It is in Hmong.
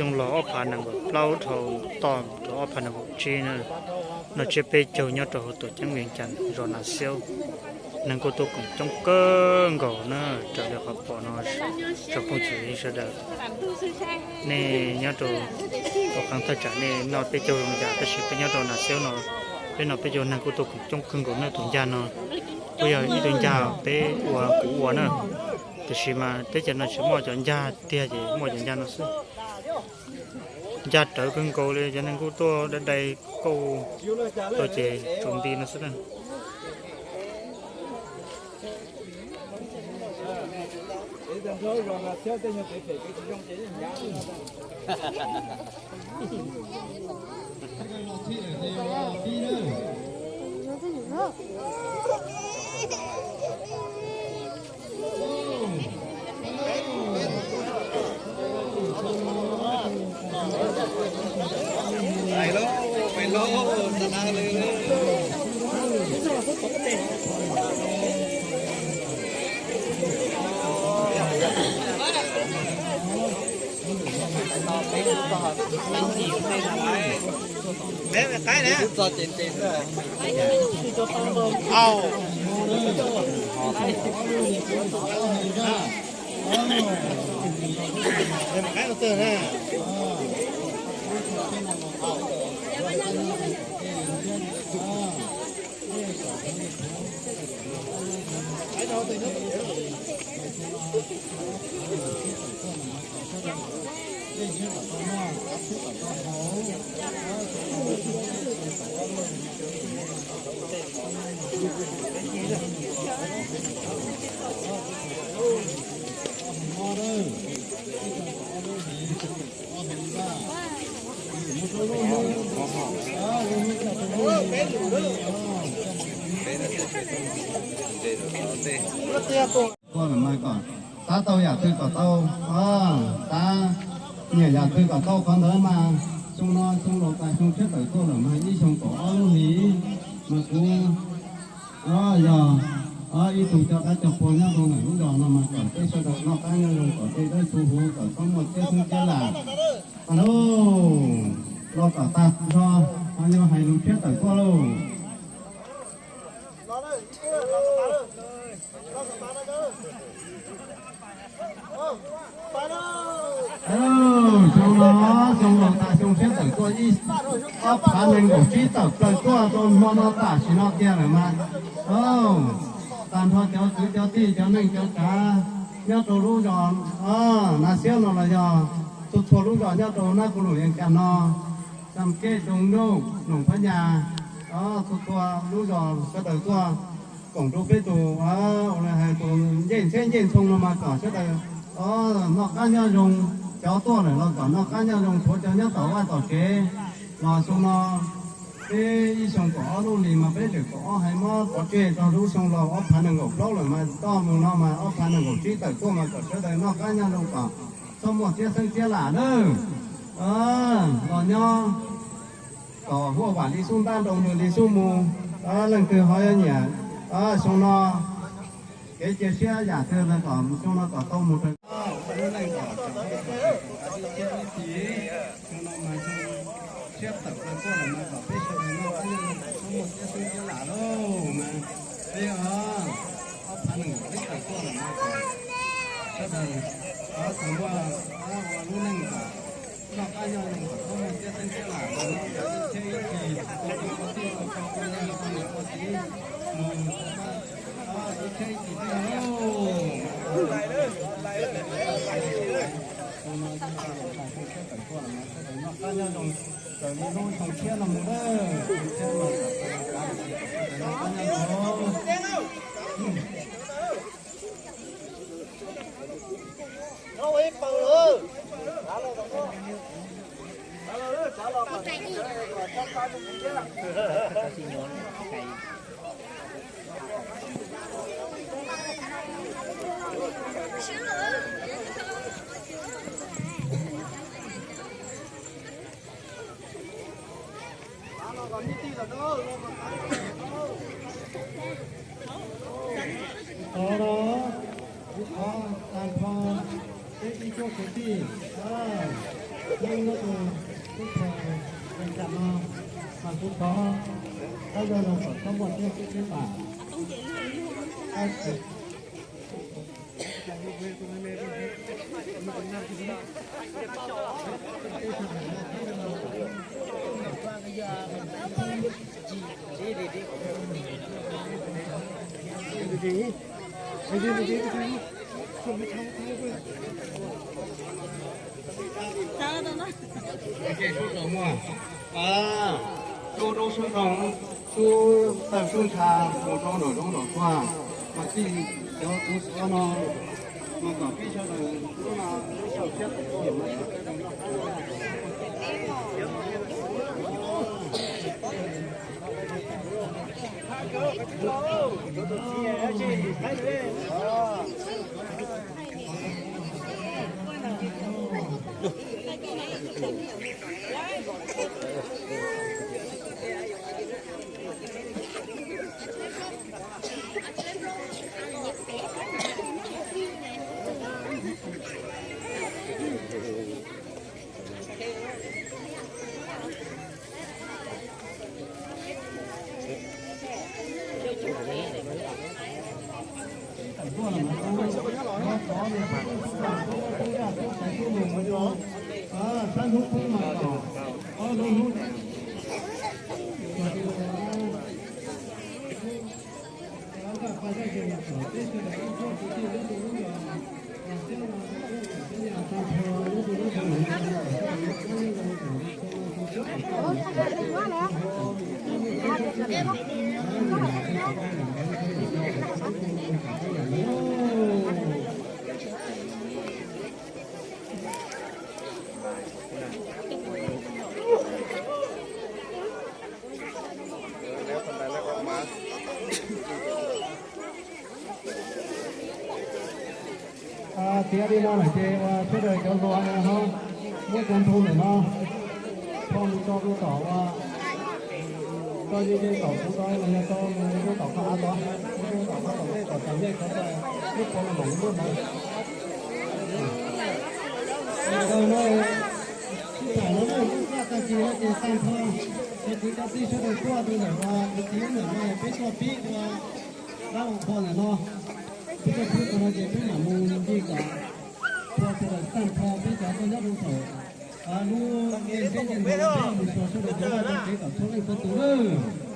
Xyoo laus ob phav nees nkaum plaub dhau tom rau ob phav nees nkaum tsib na, no tsiab peb caug nyob rau hauv tuam ceeb Vias Cas zos Nas Xiab, neeg kuj tuaj koom coob kawg nkaus na. Raws li qhov pom no, tsoom phooj ywg sawv daws, nej nyob rau qee thaj tsam nej noj peb caug zoo cas, tab sis peb nyob rau Nas Xiab no, peb noj peb caug neeg kuj tuaj koom coob kawg nkaus na. Tus ncaj no kuj yog ib tug ncaj peb ua kuv ua na, tiam sis mas teb chaws no tsis muaj cov ncaj tiag, ces muaj cov ncaj no xwb. Ncaj rawv kawg nkaus li, cov neeg kuj tuaj dai dai kauj tuaj ces tsaus nti no xwb na. Tuaj lawm mas kom tab tau yam twg kom tau, tab nyiam yam twg kom tau qhov ntawd mas. Xyoo no xyoo laus tas xyoo tshiab tawm tuaj lawm mas ib xyoo kaum ob lub hlis mas kuv yog ib tug coj dab coj pua nyob rau ntawm lub zos no mas kom peb sawv daws noj qab nyob zoo, kom tej dawb tu huv, kom txhob muaj txiab xeeb txiab lam. Los kom tag nrho, ho yuav hais lus tshiab tawm tuaj lauj. Xyoo no, xyoo laus tas xyoo tshiab tawm tuaj ib, ob phav nees nkaum tsib tawm plaws tuaj rau hmo no tam sim no kiag lawm mas. Tag nrho cov kwv cov tij cov neej cov tsav nyob rau lub zos Nas Xiab no los yog txhua txhua lub zos nyob rau Nab Qus Loos Yees Kas no, Tam Kej, Toom Nuj, Loos Phab Nyas, txhua txhua lub zos sawv daws tuaj koom rau peb tus, ua hais tus ncej ntxhiab ncej ntxhoo no mas kom sawv daws noj qab nyob zoo, cov tuaj lawm los kom noj qab nyob zoo, tshuav cov nyob tom vaj tom tsev los xyoo no peb ib xyoo kaum ob lub hlis mas peb tseem kaum ob hais mob pov tseg txog lub xyoo laus ob phav nees nkaum plaub lawm mas toj mus no mas ob phav nees nkaum tsib tawm tuaj mas kom sawv daws noj qab nyob zoo kom txhob muaj txiab xeeb txiab lam nawb. Los nyob kom huaj vam li xub ntab nroo nws li xub mus, leej twg ho yuav nyiam xyoo no kev cia siab yam twg los kom xyoo no kom tau mus raws lub neej kom tshiab tawm plaws tuaj lawm mas kom peb sawv daws noj qab nyob zoo kom txhob muaj txiab xeeb txiab lam lauj mas peb ob phav nees nkaum peb tawm tuaj lawm mas kom sawv daws txawm muaj ua lub neej kom noj qab nyob zoo kom txhob muaj txiab xeeb txiab lam los nyob ib txhiab ib txhis, ua tij ua nkawm ua tij ua nkawm ua tij mus ib txhiab ib txhis thiab lauj. Noj qab nyob zoo raws li lub xyoo tshiab no mus na, xyoo tshiab no kom noj qab nyob zoo. Tod no, kuv thov tag nrho peb ib tsoom kwv tij, leej no tus tub rog, es tam no mas kuv thov, tab yog no kom txhob muaj siab sib pab. Sub roob sub ntoo, sub tawg sub ntsha, rau rau nram zoov nram tsuag, mas tij cov kuv xav no, mas kom peb sawv daws lub no lub xyaum siab tawm tuaj. Tiav li no lawm ces ua sawv daws cov hluas ho muab cov ntoo ntawm no tho mus tso rau tom ua, tso ze ze tom kuv tod los yog tso mus rau tom qhov av tod, rau tom qhov tom ntej tom tom ntej cov txawm ib puas los mam li muab ntawd. Ntawd no, sib tham no lawm lub txaj tag kis no ces tag nrho cov kwv cov tij sawv daws tuaj rau ntawm ua kwv tij ntawm no peb tuaj pib ua dab ua qhua ntawm no. Peb tuaj pib qhov no ces peb mam mus ncig tom qhua sawv daws tag nrho peb cov tuaj nyob rau saum lub ncej peb nce ntawd peb mus xyuas sawv daws cov vaj cov tsev kom txhua leej txhua tus lawm.